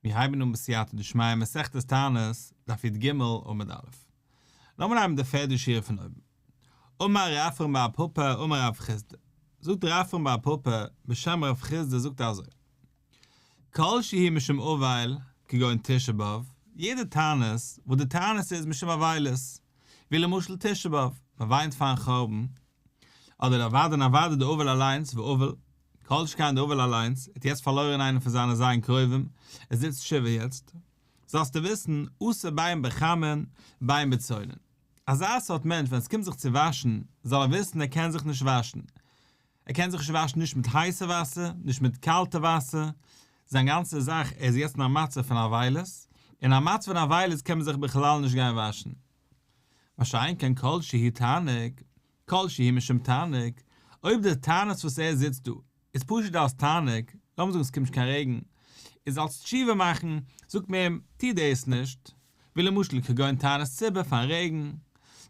מיר הייבן אן בסייעתא דשמיא מסכת תענית, דף י"ג עמוד א'. לאמיר הייבן די פערדע שורה פון אויבן. אמר רפרם בר פפא אמר רב חסדא, זאגט רפרם בר פפא בשם רב חסדא זאגט ער אזוי, כל שהוא משום אבל כגון תשעה באב, יעדע תענית וואס די תענית איז משום אבילות, ווי למשל תשעה באב, מען וויינט פארן חורבן, אדער אוודאי און אוודאי די אבל אליינס ואבל, כל שכן די אבל אליינס, ער האט יעצט פארלוירן איינעם פון זיינע ז' קרובים, ער זיצט שבעה יעצט, זאלסטו וויסן, אסור בין בחמין בין בצונן. אזא סארט מענטש ווען עס קומט זיך צו וואשן, זאל ער וויסן ער קען זיך נישט וואשן. ער קען זיך נישט וואשן נישט מיט הייסע וואסער, נישט מיט קאלטע וואסער, זיין גאנצע זאך, ער איז יעצט אין א מצב פון אבילות, אין א מצב פון אבילות קען מען זיך בכלל נישט גיין וואשן. מה שאין כן כל שהוא תענוג, כל שהוא משום תענוג, אויב די תענית וואס ער זיצט דא איז פשוט אלס תענוג, לאמיר זאגן עס קומט נישט קיין רעגן, איז אלס תשובה מאכן, זאגט מען אים, טו דאס נישט, ווי למשל כגון תענית ציבור פארן רעגן,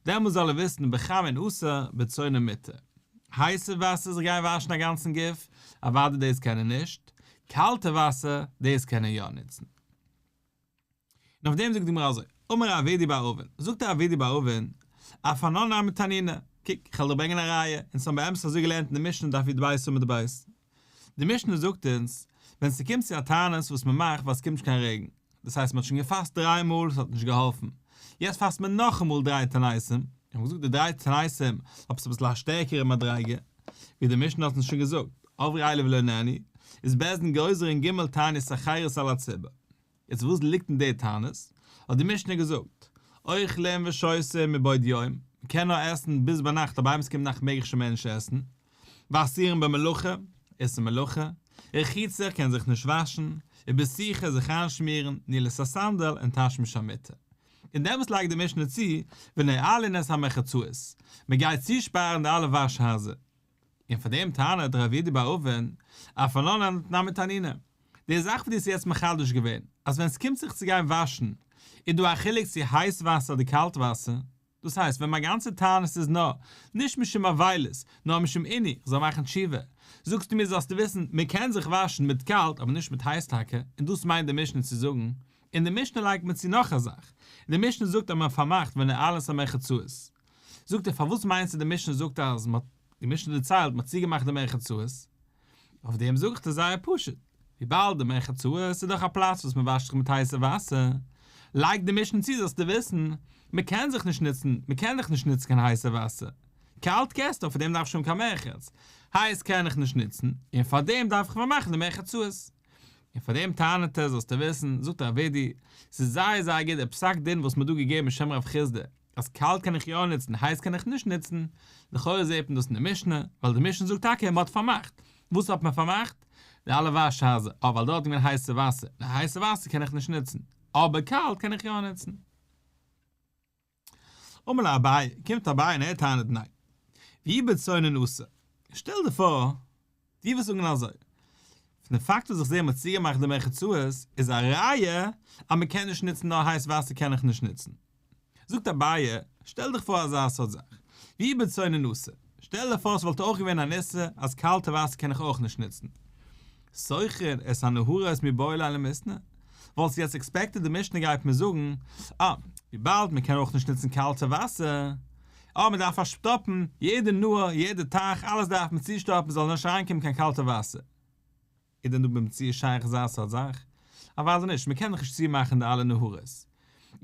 דעמאלס זאל ער וויסן בחמין אסור, בצונן מותר. הייסע וואסער זיך גיין וואשן א גאנצן גוף, אוודאי דאס קען ער נישט, קאלטע וואסער, דאס קען ער יא נוצן. און אויף דעם זאגט די גמרא אזוי, אמר רב אידי בר אבין, זאגט רב אידי בר אבין, אף אנן נמי תנינא, קוק, כ'וועל דיר ברענגען א ראיה, אונז האבן באמת אזוי געלערנט אין די משנה דף י"ב עמוד ב'. די משנה זאגט אונז, ווען ס'קומט צו א תענית וואס מ'מאכט ווייל ס'קומט נישט קיין רעגן, דאס הייסט מ'האט שוין געפאסט דריי מאל ס'האט נישט געהאלפן, יעצט פאסט מען נאכאמאל דריי תעניתים, איך האב געזאגט די דריי תעניתים אבער ס'איז אביסל א שטערקערע מדריגה, ווי די משנה האט אונז שוין געזאגט, עברו אלו ולא נענו, איז בית דין גוזרין ג' תעניות אחרות על הציבור. יעצט וואס ליגט אין די תענית? האט די משנה געזאגט, אוכלים ושותים מבעוד יום, מען קען נאר עסן ביז ביינאכט אבער איינמאל ס'קומט נאכט מעג איך שוין מער נישט עסן, ואסורים במלאכה, איסור מלאכה, רחיצה, קען זיך נישט וואשן, ובסיכה, זיך איינשמירן, נעילת הסנדל, און תשמיש המיטה. און דעמאלטס לייגט די משנה צו, ונועלין את המרחצאות, מען גייט צושפארן די אלע וואש הייזער. און פאר דעם טענה'ט רב אידי בר אבין, אף אנן נמי תנינא. די זאך וואס דו האסט יעצט מחדש געווען, אז ווען ס'קומט זיך צו גיין וואשן, איז דא א חילוק צו הייס וואסער אדער קאלט וואסער, דאס הייסט ווען מיין גאנצע תענית איז נאר, נישט משום אבילות, נאר משום עינוי, כ'זאל מאכן תשובה, זאגסטו מיר זאלסטו וויסן, מען קען זיך וואשן מיט קאלט אבער נישט מיט הייס טאקע, און דאס מיינט די משנה צו זאגן, אין די משנה לייגט מען צו נאך א זאך, אין די משנה זאגט אז מען פארמאכט ונועלין את המרחצאות, זאגט ער פארוואס מיינסטו די משנה זאגט אז מען האט, די משנה דערציילט מען האט צוגעמאכט די מרחצאות, אויף דעם זאג איך דיר זייער פשוט, וויבאלד די מרחצאות איז דאך א פלאץ וואס מען וואשט זיך מיט הייסע וואסער, לייגט די משנה צו זאלסטו וויסן, מען קען זיך נישט נוצן, מען קען דאך נישט נוצן קיין הייסע וואסער, קאלט קענסטו, פאר דעם דארף איך נישט האבן קיין מרחץ, הייס קען איך נישט נוצן, און פאר דעם דארף איך פארמאכן די מרחצאות. און פאר דעם טענה'ט ער זאלסטו וויסן, זאגט רב אידי, ס'איז זייער זייער גוט דער פסק דין וואס מען האט דא געגעבן בשם רב חסדא, אז קאלט קען איך יא נוצן הייס קען איך נישט נוצן, לכאורה זעט מען דאס אין די משנה, ווייל די משנה זאגט טאקע מען האט פארמאכט, וואס האט מען פארמאכט? די אלע וואש הייזער, אה ווייל דארט איז געווען הייסע וואסער, און הייסע וואסער קען איך נישט נוצן, אבער קאלט קען איך יא נוצן. אמר ליה אביי, קומט אביי און ער טענה'ט ניין, ואי בצונן אסור, שטעל דיר פאר דו וועסט זאגן אזוי, פון די פאקט וואס איך זעה מ'האט צוגעמאכט די מרחצאות איז א ראיה אז מ'קען נישט נוצן נאר הייס וואסער קען איך נישט נוצן. זאגט אביי, שטעל דיך פאר אזא סארט זאך, ואי בצונן אסור, שטעל דיר פאר ס'וואלט אויך געווען אן איסור אז קאלטע וואסער קען איך אויך נישט נוצן. סוכרין את הנהרות מיבעי ליה למיתנא, וואלסט יעצט expected די משנה גייט מיר זאגן, אה, וויבאלד מ'קען אויך נישט נוצן קאלטע וואסער, אה, מ'דארף פארשטאפן יעדע נהר, יעדע טייך, אלעס דארף מען צושטאפן ס'זאל נישט אריינקומען קיין קאלטע וואסער. איז דען דא במציאות שייך אזא סארט זאך? אוודאי נישט, מ'קען דאך נישט צומאכן די אלע נהרות.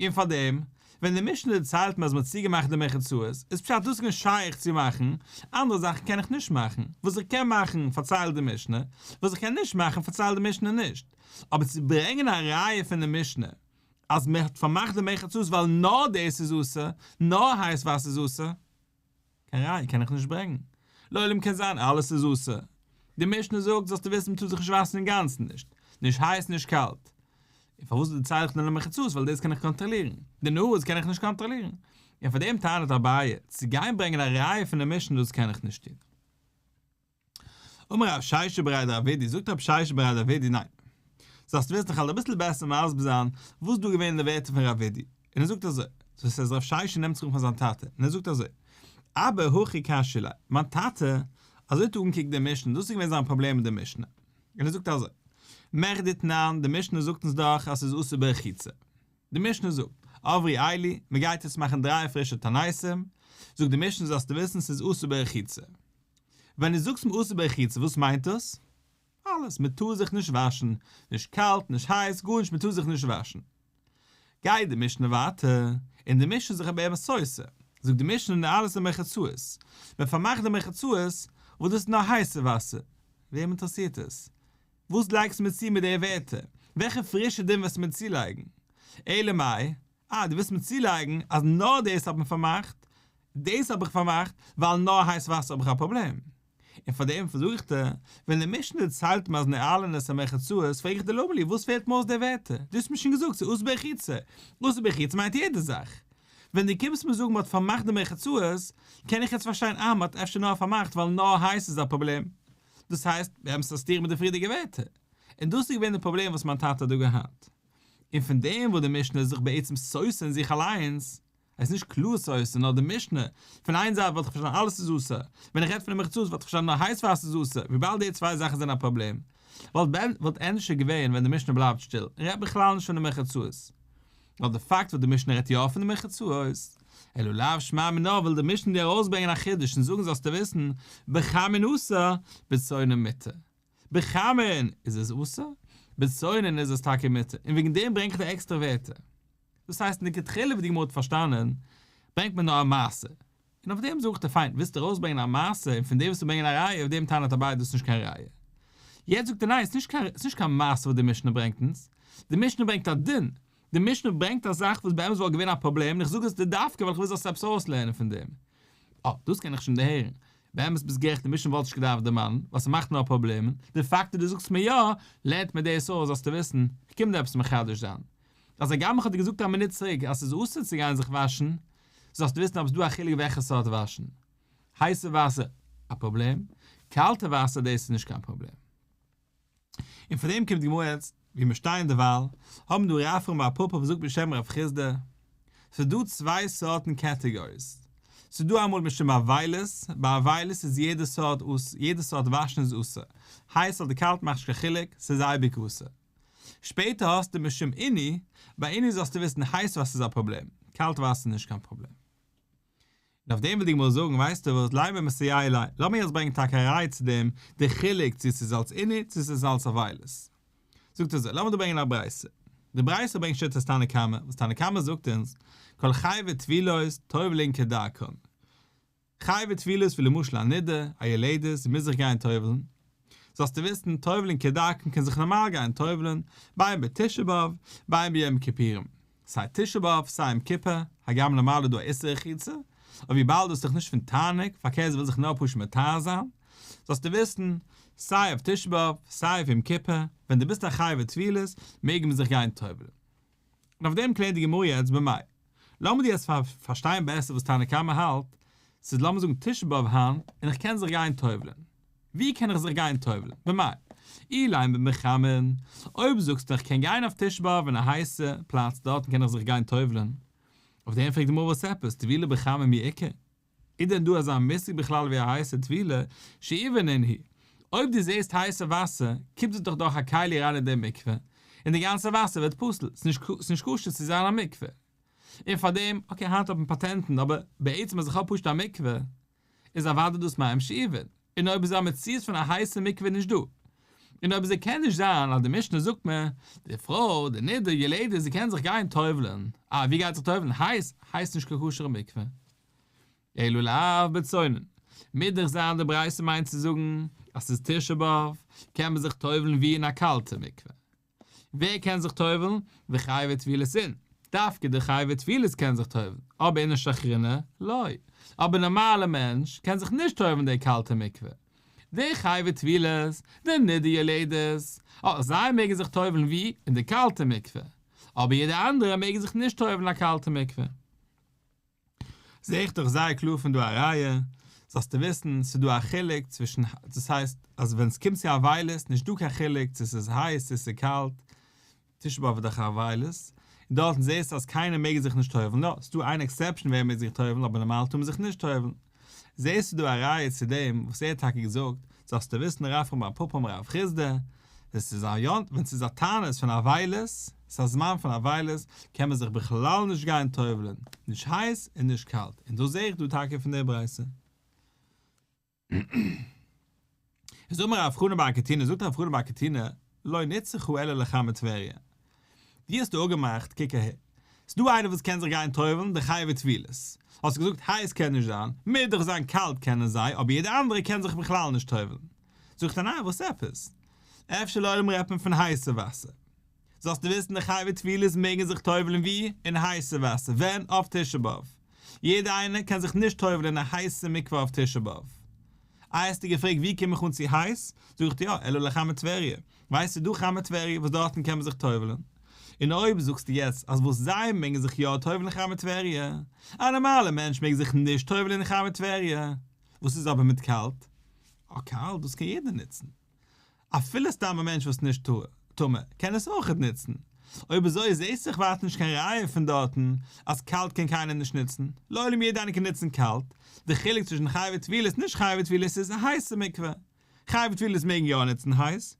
און פארדעם, ווען די משנה דערציילט מיר אז מ'האט צוגעמאכט די מרחצאות, איז פשט דאס איז געווען שייך צו מאכן, אנדערע זאכן קען איך נישט מאכן, וואס איך קען מאכן פארציילט די משנה, וואס איך קען נישט מאכן פארציילט די משנה נישט. אבער צו ברענגען א ראיה פון די משנה אז מ'האט פארמאכט די מרחצאות ווייל נאר דאס איז אסור, נאר הייס וואסער איז אסור, קיין ראיה קען איך נישט ברענגן. לעולם קען זיין אלעס איז אסור. די משנה זאגט זאלסטו וויסן מ'טאר זיך נישט וואשן אינגאנצן נישט. נישט הייס נישט קאלט. און פארוואס דערצייל איך דיר נאר מרחצאות ווייל דאס קען איך קאנטראלירן. די נהרות קען איך נישט קאנטראלירן. און פאר דעם טענה'ט אביי, צו גיין ברענגען א ראיה פון די משנה דאס קען איך נישט טון. אמר רב שישא בריה דרב אידי, זאגט רב שישא בריה דרב אידי, ניין. זאלסט וויסן איך וועל אביסל בעסער מסביר זיין וואס דא געווען די ווערטער פון רב אידי, און ער זאגט אזוי, דאס הייסט רב שישא נעמט זיך אן פאר זיין טאטע, און ער זאגט אזוי, אבא הכי קשיא ליה, מיין טאטע, אזוי האט ער אנגעקוקט די משנה, דאס איז געווען זיין פראבלעם מיט די משנה, און ער זאגט אזוי. מכדי תנן, די משנה זאגט אונז דאך אז ס'איז אסור ברחיצה. די משנה זאגט, עברו אלו, מ'גייט יעצט מאכן דריי פרישע תעניתים, זאגט די משנה זאלסטו וויסן ס'איז אסור ברחיצה. ווען דו זאגסט מיר אסור ברחיצה וואס מיינט דאס? אלעס, מ'טאר זיך נישט וואשן, נישט קאלט, נישט הייס, גארנישט, מ'טאר זיך נישט וואשן. גייט די משנה ווייטער, און די משנה איז זיך באמת סותר, זאגט די משנה נועלין את המרחצאות, מען פארמאכט די מרחצאות, וואס דאס איז נאר הייסע וואסער, וועם אינטערעסירט עס? וואס לייגסטו מיר צו מיט די ווערטער? וועלכע פרישע דין וועסטו מיר צולייגן? אלא מאי, אה, דו ווילסט מיר צולייגן אז נאר דאס האט מען פארמאכט, דאס האב איך פארמאכט ווייל נאר הייס וואסער האב איך א פראבלעם. און פאר דעם זאג איך דיר, ווען די משנה דערציילט מיר אז נועלין את המרחצאות, פרעג איך דיר למה לי, וואס פעלט מיר אויס די ווערטער? דו האסט מיר שוין געזאגט ס'איז אסור ברחיצה. אסור ברחיצה מיינט יעדע זאך. ווען דו קומסט מיר זאגן מ'האט פארמאכט די מרחצאות, קען איך יעצט פארשטיין אה מ'האט אפשר נאר פארמאכט ווייל נאר הייס איז א פראבלעם. דאס הייסט, באמת א סתירה מיט די פריערדיגע ווערטער. און דאס איז געווען די פראבלעם וואס מיין טאטע האט דא געהאט. און פון דעם וואס די משנה איז זיך בעצם סותר אין זיך אליינס, עס איז נישט קלאר סותר נאר די משנה, פון איין זייט וואלט איך פארשטאנען אלעס איז אסור, ווען איך רעד פון די מרחצאות וואלט איך פארשטאנען נאר הייס וואסער איז אסור, וויבאלד די צוויי זאכן זענען א פראבלעם, וואלט ענדערשער געווען ווען די משנה בלייבט שטיל און רעדט בכלל נישט פון די מרחצאות. נאר די פאקט וואס די משנה רעדט יא פון די מרחצאות, אלא לאו שמע מינה וויל די משנה דיר ארויסברענגען א חידוש און זאגן זאלסטו וויסן, בחמין אסור, בצונן מותר. בחמין איז עס אסור, בצונן איז עס טאקע מותר, און וועגן דעם ברענג איך די עקסטערע ווערטער. דאס הייסט לכתחילה ווי די גמרא האט פארשטאנען, ברענגט מען נאר א מעשה, און אויף דעם זאגט ער פיין, ווילסט ארויסברענגען א מעשה און פון דעם ווילסטו ברענגען א ראיה, אויף דעם טענה'ט אביי דאס איז נישט קיין ראיה. יעצט זאגט ער ניין, ס'איז נישט קיין מעשה וואס די משנה ברענגט אונז, די משנה ברענגט א דין, די משנה ברענגט א זאך וואס באמת וואלט געווען א פראבלעם און איך זאג עס דיר דווקא ווייל איך וויל זאלסט עפעס ארויסלערנען פון דעם. אה, דאס קען איך שוין דערהערן. באמת ביסט גערעכט די משנה וואלט נישט געדארפט דערמאנען, ווייל ס'מאכט נאר פראבלעמען, די פאקט אז דו זאגסט מיר יא, לערנט מיר דאס אויס זאלסטו וויסן, איך קום דיר עפעס מחדש זיין. אז הגם איך האב דיר געזאגט א מינוט צוריק אז ס'איז אסור צו גיין זיך וואשן, זאלסטו וויסן אבער ס'דא א חילוק וועלכע סארט וואשן. הייסע וואסער, א פראבלעם, קאלטע וואסער דאס איז נישט קיין פראבלעם. און פאר דעם קומט די גמרא יעצט, ווי מיר שטייען דערווייל, האבן דא רפרם בר פפא וואס זאגט בשם רב חסדא, ס'איז דא צוויי סארטן categories, ס'איז דא אמאל משום אבילות, ביי אבילות איז יעדע סארט יעדע סארט וואשן איז אסור, הייס אדער קאלט מאכט נישט קיין חילוק, ס'איז אייביג אסור. שפעטער האסטו משום עינוי, ביי עינוי זאלסטו וויסן הייס וואסער איז א פראבלעם, קאלט וואסער איז נישט קיין פראבלעם. און אויף דעם וויל די גמרא זאגן, ווייסטו וואס, לימא מסייע ליה, לאמיר יעצט ברענגען טאקע א ראיה צו דעם, די חילוק צו ס'איז אלס עינוי צו ס'איז אלס אבילות. זאגט אזוי, לאמיר דא ברענגען א ברייתא. די ברייתא ברענגט שיטת תנא קמא, וואס תנא קמא זאגט אונז, כל חייבי טבילות טובלין כדרכן. חייבי טבילות ווי למשל א נידה, א יולדת, זי מוז זיך גיין טובל'ן. זאלסטו וויסן, טובלין כדרכן קען זיך נארמאל גיין טובל'ן, בין בתשעה באב, בין ביום כיפורים. סיי תשעה באב סיי יום כיפור, הגם נארמאל איז דא א איסור רחיצה, אבער וויבאלד דאס איז דאך נישט פון תענוג, פארקערט זי וויל זיך נאר פשוט מטהר זיין, זאלסטו וויסן, סיי אויף תשעה באב, סיי אויף יום כיפור, ווען דו ביסט א חייבי טבילות, מעג מען זיך גיין טובל'ן. און אויף דעם קלערט די גמרא יעצט במאי. לאמיר דיר יעצט פארשטיין בעסער וואס תנא קמא האלט, ס'איז לאמיר זאגן תשעה באב היינט, און איך קען זיך גיין טובל'ן. ווי קען איך זיך גיין טובל'ן? במאי? אילימא בחמין, אויב זאגסטו איך קען גיין אויף תשעה באב אין א הייסע פלאץ דארטן קען איך זיך גיין טובל'ן. אויף דעם פרעגט די גמרא וואס עפעס, טבילה בחמין מי איכא? איז דען דא אזא מושג בכלל ווי א הייסע טבילה? שאובין נינהו. אויב דו זעסט הייסע וואסער, קומט עס דאך דורך א כלי אריין אין די מקווה, און די גאנצע וואסער ווערט פסול, ס'איז נישט כשר צו זיין א מקווה. און פארדעם, okay היינט האט מען פאטענטן, אבער בעצם אז איך האב פשוט א מקווה, איז אוודאי דאס מים שאובין, און אויב איז א מציאות פון א הייסע מקווה נישט דא, און אויב אזוי קען נישט זיין אז די משנה זאגט מיר, די פרוי, די נידה, יולדת, זי קען זיך גיין טובל'ן, אה ווי גייט זיך טובל'ן? הייס? הייס נישט קיין כשר'ע מקווה. אלא לאו בצונן. מוז דאך זיין די ברייתא מיינט צו זאגן אז ס'איז תשעה באב, קען מען זיך טובל'ן ווי אין א קאלטע מקווה. ווער קען זיך טובל'ן? וחייבי טבילות אין. דווקא די חייבי טבילות קען זיך טובל'ן, אבער איניש אחרינא לא. אבער נארמאלע מענטש קען זיך נישט טובל'ן די קאלטע מקווה. די חייבי טבילות, די נידה יולדת, אה, זיי מעגן זיך טובל'ן ווי? אין די קאלטע מקווה. אבער יעדער אנדערע מעג זיך נישט טובל'ן א קאלטע מקווה. זעה איך דאך זייער קלאר פון דא א ראיה, זאלסטו וויסן, ס'איז דא א חילוק צווישן, דאס הייסט אז ווען ס'קומט צו אבילות, נישט דא קיין חילוק צו ס'איז הייס צו ס'איז קאלט, תשעה באב איז דאך אבילות, און דארטן זעסטו אז קיינער מעג זיך נישט טובל'ן, נאר ס'איז דא איין exception ווער מעג זיך טובל'ן אבער נארמאל טאר מען זיך נישט טובל'ן. זעסטו דא א ראיה צו דעם וואס ער האט טאקע געזאגט, זאלסטו וויסן רפרם בר פפא אמר רב חסדא. עס איז א יום ווען ס'איז א תענית פון אבילות, ס'איז א זמן פון אבילות, קען מען זיך בכלל נישט גיין טובל'ען, נישט הייס און נישט קאלט, און דאס זעה איך דא טאקע פון דער ברייתא. איז אמר רב חנן בר קטינא, זאגט רב חנן בר קטינא, לא נצרכה אלא לחמי טבריה. דו האסט דא אפגעמאכט, קוק אהער. ס'דא איינער וואס קען זיך גיין טובל'ן, די חייבי טבילות. האסט געזאגט הייס קען נישט זיין, מוז דאך זיין קאלט קענען זיי, אבער יעדער אנדערע קען זיך בכלל נישט טובל'ן. זאגט ער ניין, וואס עפעס? אפשר לעולם רעדט מען פון הייסע וואסער. זאלסטו וויסן די חייבי טבילות מעגן זיך טובל'ן ווי? אין הייסע וואסער. ווען? אויף תשעה באב. יעדער איינער קען זיך נישט טובל'ן אין א הייסע מקווה אויף תשעה באב. איי האסטו געפרעגט ווי קום איך אן צו הייס? זאג איך דיר יא, אלא לחמי טבריה. ווייסט ס'איז דא חמי טבריה וואס דארטן קען מען זיך טובל'ן. און אויב זאגסטו יעצט אז וואס זיי מעגן זיך יא טובל'ן אין חמי טבריה, א נארמאלע מענטש מעג זיך נישט טובל'ן אין חמי טבריה, וואס איז אבער מיט קאלט? אה קאלט דאס קען יעדער נוצן. אפילו סתם א מענטש וואס איז נישט טמא קען עס אויכעט נוצן. אויב אזוי זעהסט איך ווייטער נישט קיין ראיה פון דארטן אז קאלט קען קיינער נישט נוצן. לעולם יעדער איינער קען נוצן קאלט. די חילוק צווישן חייבי טבילות און נישט חייבי טבילות איז א הייסע מקווה. חייבי טבילות מעגן יא נוצן הייס.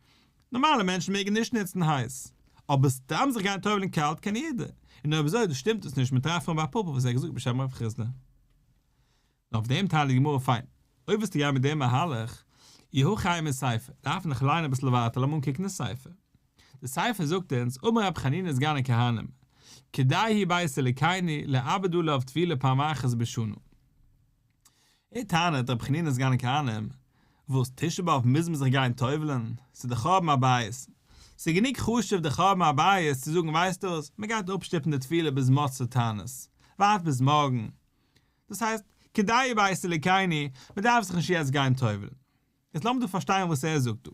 נארמאלע מענטשן מעגן נישט נוצן הייס. אבער סתם זיך גיין טובל'ן קאלט קען יעדער. און אויב אזוי דאס שטימט עס נישט מיט רפרם בר פפא וואס ער האט געזאגט בשם רב חסדא. און אויף דעם טענה'ט די גמרא פיין, אויב ווילסטו גיין מיט דעם מהלך, אי הכי אימא סיפא, דארף מען דאך ליינען אביסל ווייטער, לאמיר אנקוקן די סיפא. די סיפא זאגט אונז, אמר רבי חנינא סגן הכהנים, כדאי הוא בית אלוקינו לאבד עליו טבילה פעם אחת בשנה. ער טענה'ט, רבי חנינא סגן הכהנים, וואס, תשעה באב מוז מען זיך גיין טובל'ן? ס'איז די חורבן הבית. ס'איז גענוג חשוב די חורבן הבית צו זאגן ווייסטו וואס, מ'גייט אפשטופן די טבילה ביז מוצאי תענית, ווארט ביז מארגן, דאס הייסט, כדאי בית אלוקינו, מען דארף זיך נישט יעצט גיין טובל'ן. יעצט לאמיר דא פארשטיין וואס ער זאגט דא.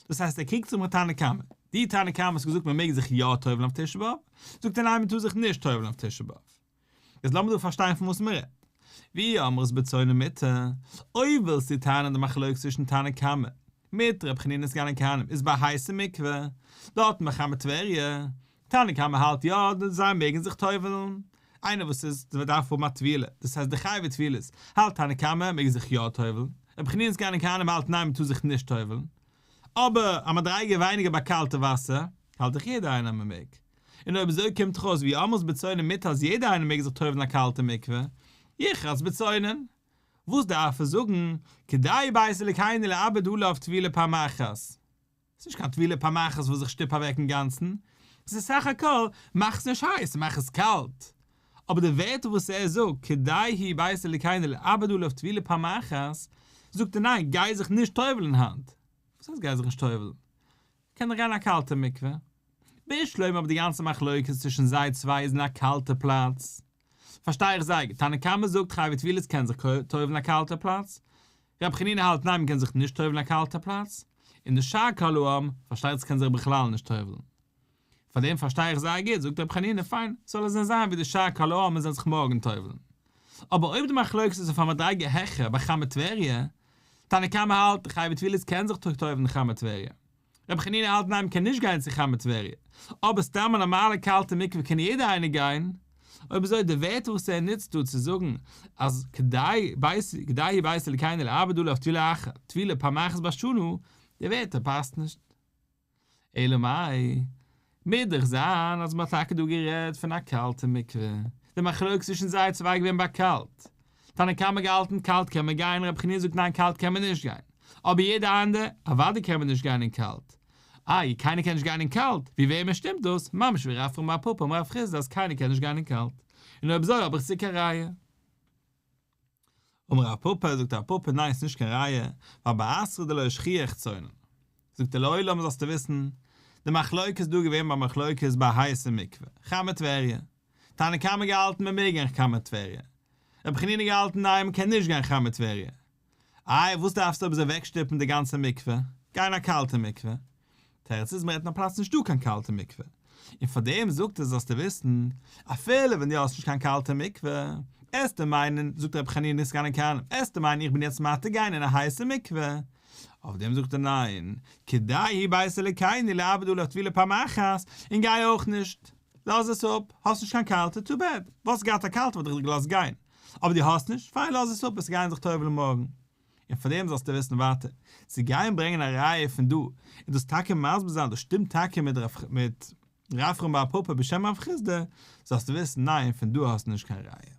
דאס הייסט ער קריגט זיך מיט תנא קמא. די תנא קמא האט געזאגט מען מעג זיך יא טובל'ן אויף תשעה באב, זאגט ער ניין מען טאר זיך נישט טובל'ן אויף תשעה באב. יעצט לאמיר דא פארשטיין פון וואס מען רעדט. ואי אמרת בצונן מותר, אויב ווילסטו טענה'ן די מחלוקת צווישן תנא קמא מיט ר' חנינא סגן הכהנים איז ביי הייסע מקווה, דארטן ביי חמי טבריה, תנא קמא האלט יא זיי מעגן זיך טובל'ן, איינער וואס איז דארף האבן א טבילה, דאס הייסט די חייבי טבילות, האלט תנא קמא מעג זיך יא טובל'ן, רבי חנינא סגן הכהנים האלט ניין מען טאר זיך נישט טובל'ן, אבער א מדריגה ווייניגער ביי קאלטע וואסער, האלט דאך יעדער איינער אז מען מעג. און אויב אזוי קומט דאך אויס ואי אמרת בצונן מותר אז יעדער איינער מעג זיך טובל'ן א קאלטע מקווה, יחץ בצונן. וואס דארף ער זאגן, כדאי בית אלוקינו לאבד עליו טבילה פעם אחת. ס'איז נישט קיין טבילה פעם אחת וואס איך שטופ אוועק אינגאנצן, ס'איז סך הכל מאך עס נישט הייס, מאך עס קאלט. אבער די ווערטער וואס ער זאגט כדאי הוא בית אלוקינו לאבד עליו טבילה פעם אחת, זאגט ער ניין גיי זיך נישט טובל'ן היינט. וואס הייסט גיי זיך נישט טובל'ן? קען דאך גיין אין א קאלטע מקווה. בשלמא אבער די גאנצע מחלוקת צווישן זיי צוויי איז אין א קאלטע פלאץ. פארשטיי איך זייער גוט, תנא קמא זאגט חייבי טבילות קען זיך טובל'ן א קאלטע פלאץ, רבי חנינא האלט ניין מ'קען זיך נישט טובל'ן א קאלטע פלאץ, און די שאר כל העם פארשטייט זיך קען זיך בכלל נישט טובל'ן. פאר דעם פארשטיי איך זייער גוט, זאגט רבי חנינא פיין, זאל עס זיין זיין ווי די שאר כל העם און זאל זיך מארגן טובל'ן. אבער אויב די מחלוקת איז אויף א מדריגה העכער ביי חמי טבריה, תנא קמא האלט חייבי טבילות קען זיך טובל'ן חמי טבריה, רבי חנינא האלט ניין מ'קען נישט גיין צו חמי טבריה, אבער סתם א נארמאלע קאלטע מקווה קען יעדער איינער גיין, אויב אזוי די ווערטער וואס ער נוצט דא צו זאגן אז כדאי בית כדאי הוא בית אלקינו לאבד עליו טבילה אחת טבילה פעם אחת בשנה, די ווערטער פאסט נישט. אלא מאי, מוז דאך זיין אז מ'האט טאקע דא גערעדט פון א קאלטע מקווה, די מחלוקת צווישן זיי צוויי געווען ביי קאלט, תנא קמא געהאלטן קאלט קען מען גיין, רבי חנינא זאגט ניין קאלט קען מען נישט גיין, אבער יעדער אנדער, אוודאי קען מען נישט גיין אין קאלט. איי, קיינער קען נישט גיין אין קאלט, ווי וועמען שטימט דאס? ממש ווי רפרם בר פפא אמר רב חסדא אז קיינער קען נישט גיין אין קאלט. און אויב אזוי האב איך צוריק א ראיה. אמר רב פפא, זאגט רב פפא ניין ס'נישט קיין ראיה, ווייל באתרא דלא שכיח צונן. זאגט ער לעולם זאלסטו וויסן, די מחלוקת איז דא געווען ביי מחלוקת ביי הייסע מקווה, חמי טבריה. תנא קמא געהאלטן מען מעג גיין חמי טבריה. רבי חנינא געהאלטן ניין מען קען נישט גיין חמי טבריה. איי וואס דארפסטו אויב אזוי אוועקשטופן די גאנצע מקווה? גיי אין א קאלטע מקווה. תירוץ איז מען רעדט אין א פלאץ נישטא קיין קאלטע מקווה. און פארדעם זאגט ער זאלסטו וויסן, אפילו ווען דו האסט נישט קיין קאלטע מקווה, עסטו מיינען, זאגט רבי חנינא סגן הכהנים, עסטו מיינען איך בין יעצט מתיר גיין אין א הייסע מקווה. אויף דעם זאגט ער ניין, כדאי הוא בית אלוקינו לאבד עליו טבילה פעם אחת, און גיי אויך נישט. לאז עס אפ, האסט נישט קיין קאלטע, טו בעד, וואלסט געהאט א קאלטע וואלט איך דיך געלאזט גיין, אבער דו האסט נישט, פיין לאז עס אפ, וועסט גיין זיך טובל'ן מארגן. און פאר דעם זאלסטו וויסן ווייטער, צו גיין ברענגען א ראיה פון דא, און דאס טאקע מסביר זיין דאס שטימט טאקע מיט מיט רפרם בר פפא בשם רב חסדא, זאלסטו וויסן ניין פון דא האסטו נישט קיין ראיה.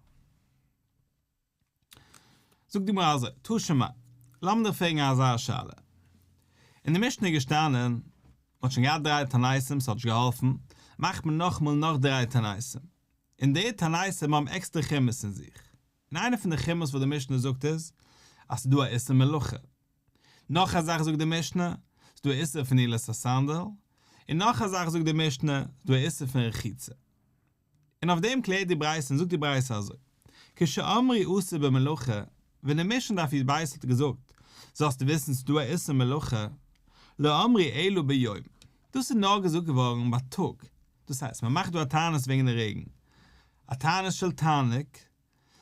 זאגט די גמרא אזוי, תא שמע, לאמיר דיך פרעגן אזא שאלה. אין די משנה איז געשטאנען, מען האט שוין געהאט דריי תעניתים, ס'האט נישט געהאלפן, מאכט מען נאכאמאל נאך דריי תעניתים. און די תעניתים האבן עקסטערע חומרות אין זיך. און איינע פון די חומרות וואס די משנה זאגט איז, אז ס'איז דא א איסור מלאכה. נאך א זאך זאגט די משנה, ס'איז דא א איסור פון נעילת הסנדל. און נאך א זאך זאגט די משנה, ס'איז דא א איסור פון רחיצה. און אויף דעם קלערט די ברייתא און זאגט די ברייתא אזוי, כשאמרו אסור במלאכה, ווען די משנה דף י"ב האט געזאגט, זאלסטו וויסן ס'איז דא א איסור מלאכה, לא אמרו אלא ביום, דאס איז נאר געזאגט געווארן בייטאג, דאס הייסט מען מאכט דא א תענית וועגן די רעגן, א תענית של תענוג,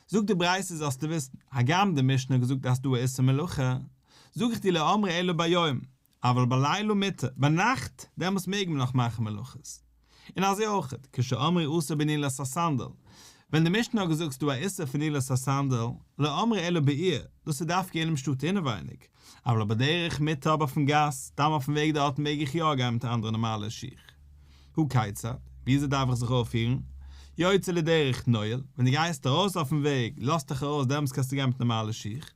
זאגט די ברייתא זאלסטו וויסן, הגם די משנה האט געזאגט אז ס'איז דא א איסור מלאכה, זאג איך דיר לא אמרו אלא ביום, אבל בלילה מותר, ביינאכט דעמאלטס מעג מען נאך מאכן מלאכות. און אזוי אויך, כשאמרו אסור בנעילת הסנדל, ווען די משנה האט געזאגט ס'דא א איסור פון נעילת הסנדל, לא אמרו אלא בעיר, דאס איז דווקא אינעם שטאט אינעווייניג, אבל בדרך מותר אבער אויפן גאס, סתם אויפן וועג דארטן מעג איך יא גיין מיט אנדערע נארמאלע שיך. הא כיצד? וויאזוי דארף איך זיך אויפפירן? יוצא לדרך נועל, ווען דו גייסט ארויס אויפן וועג, לאזט דיך ארויס דעמאלטס קענסטו גיין מיט נארמאלע שיך,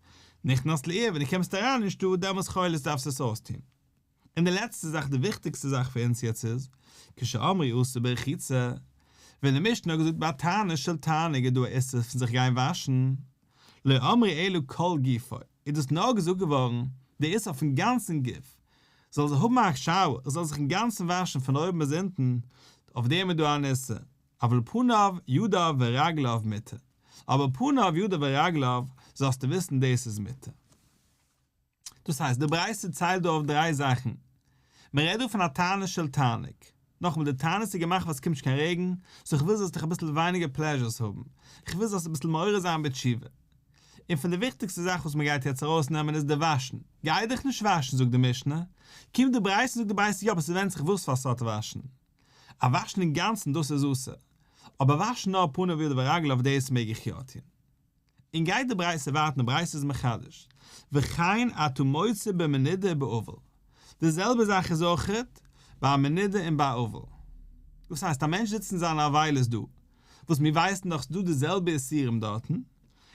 נכנס לעיר ווען דו קומסט אריין אין שטאט דעמאלטס חולץ דארפסטו עס אויסטון. און די לעצטע זאך די וויכטיגסטע זאך פאר אונז יעצט איז, כשאמרו אסור ברחיצה, ווען די משנה האט געזאגט ביי תענית של תענוג איז דא א איסור פון זיך גיין וואשן, לא אמרו אלא כל גופו, איז דאס נאר געזאגט געווארן די איסור אויפן גאנצן גוף, זאל זיך האבן א shower, ער זאל זיך אינגאנצן וואשן פון אויבן ביז אונטן, אויף דעם איז דא אן איסור, אבל פניו ידיו ורגליו מותר, אבער פניו ידיו ורגליו זאלסטו וויסן דאס איז מותר. דאס הייסט די ברייתא ציילט דא אויף דריי זאכן, מען רעדט דא פון א תענית של תענוג, נאכאמאל די תענית איז געמאכט ווייל עס קומט נישט קיין רעגן, so איך וויל זאלסט דיך אביסל ווייניגער pleasures האבן, איך וויל זאלסט אביסל מעורר זיין בתשובה. און פון די וויכטיגסטע זאך וואס מען גייט יעצט ארויסנעמען איז די וואשן, גיי דיך נישט וואשן זאגט די משנה, קומט די ברייתא זאגט די ברייתא יא אבער ס'ווענדט זיך וואס פאר סארט וואשן, א וואשן אינגאנצן דאס איז אסור, אבער וואשן נאר פניו ידיו ורגליו דאס מעג איך יא טון. און גייט די ברייתא ווייטער און די ברייתא איז מחדש, וכן אתה מוצא במנודה ובאבל, די זעלבע זאך איז אויכעט ביי א מנודה און ביי א אבל. דאס הייסט א מענטש זיצט אין זיינע אבילות דא, וואס מיר ווייסן דאך ס'דא די זעלבע איסורים דארטן,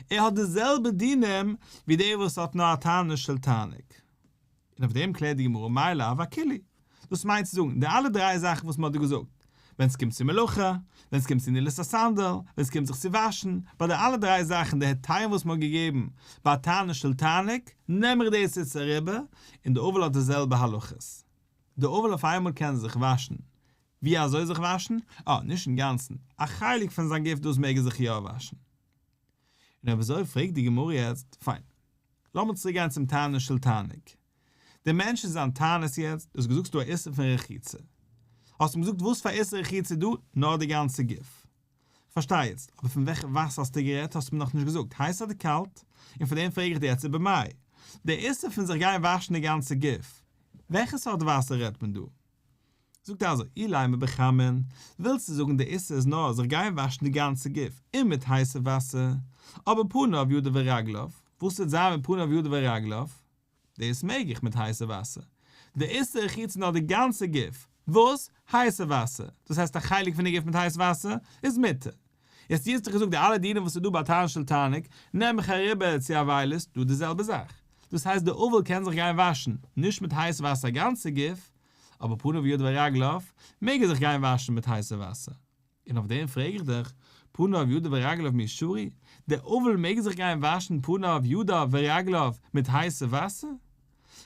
ער האט די זעלבע דינים ווי דער וואס האט נאר א תענית של תענוג. און אויף דעם קלערט די גמרא מאי לאו אכולהו. דאס מיינט צו זאגן, די אלע דריי זאכן וואס מען האט דא געזאגט, ווען ס'קומט צו מלאכה, ווען ס'קומט צו נעילת הסנדל, ווען ס'קומט זיך צו וואשן, ביי די אלע דריי זאכן די היתרים וואס מען האט געגעבן ביי תענית של תענוג, נעם איך דאס יעצט אריבער, און די אבל האט די זעלבע הלכות. די אבל אויף איינמאל קען זיך וואשן. ווי אזוי זיך וואשן? אה, נישט אינגאנצן, א חלק פון זיין גוף דאס מעג ער זיך יא וואשן. און אויב אזוי פרעגט די גמרא יעצט, פיין, לאמיר צוריק גיין צום תענית של תענוג. דער מענטש אין זיין תענית יעצט, דו האסט געזאגט ס'דא א איסור פון רחיצה. האסט אים געזאגט וואס פאר איסור רחיצה איז דא? נאר די גאנצע גוף. כ'פארשטיי יעצט, אבער פון וועלכע וואסער האסטו גערעדט האסטו מיר נאכנישט געזאגט, הייס אדער קאלט? און פאר דעם פרעג איך דיר יעצט ובמאי. דער איסור פון זיך גיין וואשן די גאנצע גוף, וועלכע סארט וואסער רעדט מען דא? זאגט ער אזוי, אילימא בחמין, ווילסטו זאגן די איסור איז נאר זיך גיין וואשן די גאנצע גוף און מיט הייסע וואסער, אבער פניו ידיו ורגליו, וואס וועט זיין מיט פניו ידיו ורגליו? דאס מעג איך מיט הייסע וואסער. די איסור רחיצה נאר די גאנצע גוף, וואס? הייסע וואסער, דאס הייסט א חלק פון די גוף מיט הייס וואסער איז מותר. יעצט דו האסט דאך געזאגט די אלע דינים וואס איז דא ביי תענית של תענוג, נעם איך אריבער צו אבילות, דא די זעלבע זאך. דאס הייסט די אבל קען זיך גיין וואשן, נישט מיט הייס וואסער א גאנצע גוף, אבער פניו ידיו ורגליו, מעג ער זיך גיין וואשן מיט הייסע וואסער. און אויף דעם פרעג איך דיך, פניו ידיו ורגליו מי שרי, דער אבל מעג זיך גיין וואשן פניו ידיו ורגליו מיט הייסע וואסער?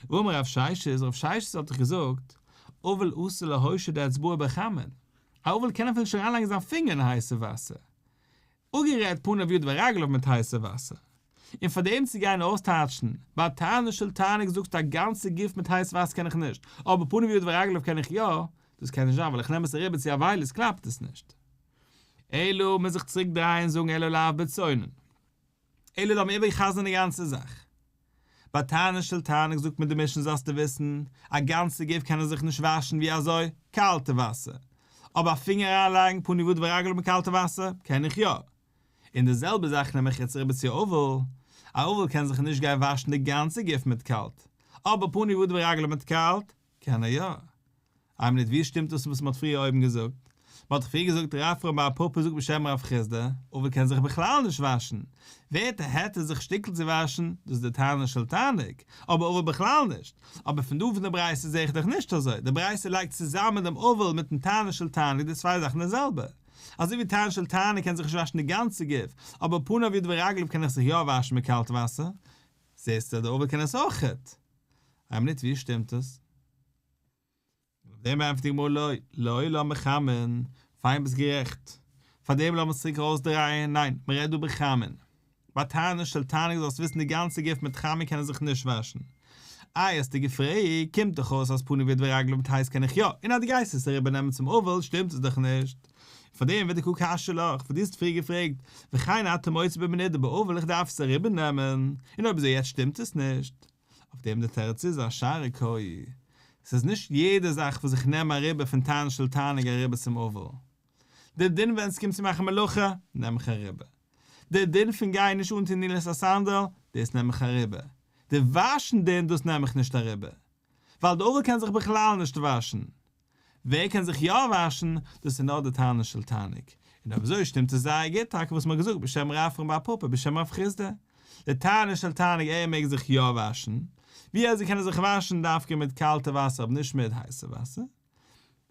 והאמר רב ששת, רב ששת האט דאך געזאגט, אבל אסור להושיט אצבעו בחמין, א אבל קען אפילו נישט אריינלייגן זיין פינגער אין הייסע וואסער, אפגערעדט פניו ידיו ורגליו מיט הייסע וואסער. און פאר דעם צו גיין אויסטייטשן, ביי תענית של תענוג זאגסטו א גאנצע גוף מיט הייס וואסער קען איך נישט, אבער פניו ידיו ורגליו קען איך יא, דאס קען נישט זיין ווייל איך נעם עס אריבער צו אבילות קלאפט עס נישט. אלא מוז איך צוריק דרייען און זאגן אלא לאו בצונן. אלא לאמיר איבערחזר'ן די גאנצע זאך. ביי תענית של תענוג זאגט מיר די משנה זאלסטו וויסן, א גאנצע גוף קען ער זיך נישט וואשן ווי אזוי? קאלטע וואסער. אבער א פינגער אריינלייגן פניו ידיו ורגליו מיט קאלטע וואסער קען איך יא. און די זעלבע זאך נעם איך יעצט אריבער צו אבל. א אבל קען זיך נישט גיין וואשן די גאנצע גוף מיט קאלט, אבער פניו ידיו ורגליו מיט קאלט קען ער יא. איין מינוט ווי שטימט דאס וואס מען האט פריער אויבן געזאגט? מען האט דאך פריער געזאגט רפרם בר פפא זאגט בשם רב חסדא, אבל קען זיך בכלל נישט וואשן, ווערט א היתר זיך שטיקל צו וואשן, דאס איז די תענוג של תענוג, אבער אבל בכלל נישט, אבער פון דא פון די ברייתא זעה איך דאך נישט אזוי, די ברייתא לייגט צוזאמען דעם אבל מיטן תענוג של תענוג די צוויי זאכן די זעלבע, אזוי ווי תענוג של תענוג קען זיך נישט וואשן די גאנצע גוף, אבער פניו ידיו ורגליו קען איך זיך יא וואשן מיט קאלט וואסער, זעסטו אז די אבל קען עס אויכעט. איין מינוט ווי שטימט עס? און אויף דעם ענטפערט די גמרא לא, לעולם בחמין, פיין ביסט גערעכט, פאר דעם לאמיר עס צוריק ארויסדרייען, ניין, מען רעדט דא בחמין, ביי תענוג של תענוג זאלסט וויסן די גאנצע גוף מיט חמין קען ער זיך נישט וואשן, איי האסטו געפרעגט, קומט דאך אויס אז פניו ידיו ורגליו מיט הייס קען איך יא, און אז דו גייסט עס אריבער נעמען צום אבל שטימט עס דאך נישט, און פאר דעם ודקא קשיא לך, וואס דו האסט פריער געפרעגט, וכן אתה מוציא במנודה באבל איך דארף עס אריבער נעמען, און אויב אזוי יעצט שטימט עס נישט. אויף דעם די תירוץ איז אשארא קאי, ס'איז נישט יעדע זאך וואס איך נעם אריבער פון תענוג של תענוג אריבער צום אבל. די דין ווען ס'קומט צו מאכן מלאכה, נעם איך אריבער. די דין פון גיין נישט אנטון נעילת הסנדל, דאס נעם איך אריבער. די וואשן דין דאס נעם איך נישט אריבער. ווייל די אבל קען זיך בכלל נישט וואשן. ווער קען זיך יא וואשן? דאס איז נאר די תענוג של תענוג. און אויב אזוי שטימט עס זייער גוט טאקע וואס מ'האט געזאגט בשם רפרם בר פפא בשם רב חסדא. די תענוג של תענוג ער מעג זיך יא וואשן. ווי אזוי קען ער זיך וואשן דווקא מיט קאלטע וואסער אבער נישט מיט הייסע וואסער?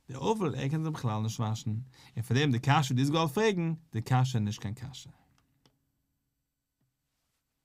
די אבל ער קען זיך בכלל נישט וואשן. און פאר דעם די קשיא וואס דו האסט געוואלט פרעגן, די קשיא איז נישט קיין קשיא.